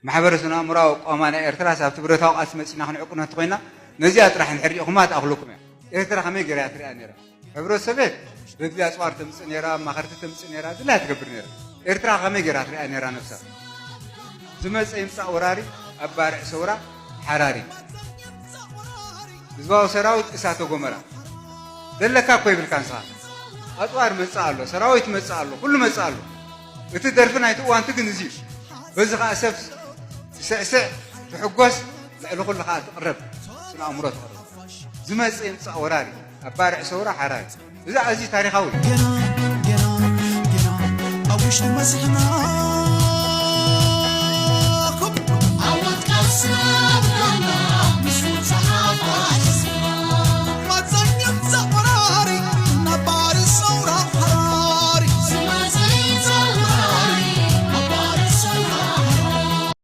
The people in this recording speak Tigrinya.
ማሕበረ ስነ ኣእምሮኣዊ ኣቋውማ ናይ ኤርትራስ ኣብቲ ብረታዊ ቃልሲ መጺና ክንዕቅኖ እንተኾይና፣ ነዚኣ ጥራሕ እንድሕር ርኢኹማ ትኣኽለኩም እያ። ኤርትራ ከመይ ገይራ እያ ትሪኣ ነይራ? ሕብረት ሶቬት በዚ ኣጽዋር ተምጽእ ነይራ፣ ኣማኸርቲ ተምጽእ ነይራ፣ ድላያ ትገብር ነይራ። ኤርትራ ከመይ ገይራ ትሪኣ ነይራ ነብሳ? ዝመጸ ይምጻእ ወራሪ፣ ኣብ ባርዕ ሰውራ ሓራሪ። ህዝባዊ ሰራዊት እሳተ ጎመራ። ዘለካ እኮ ይብልካ ንስኻ። ኣጽዋር መጽእ ኣሎ፣ ሰራዊት መጽእ ኣሎ፣ ኩሉ መጽእ ኣሎ። እቲ ደርፊ ናይቲ እዋንቲ ግን እዚ እዩ። በዚ ኸኣ ሰብ ትስዕስዕ፣ ትሕጎስ፣ ልዕሊ ኩሉ ኸኣ ትቕረብ፣ ስነ ኣእምሮ ትቕረብ። ዝመጽእ ይምጻእ ወራሪ፣ ኣብ ባርዕ ሰውራ ሓራሪ። እዚ ኣዝዩ ታሪኻዊ እዩ። ገና ገና ገና ኣብ ውሽጢ መሲሕና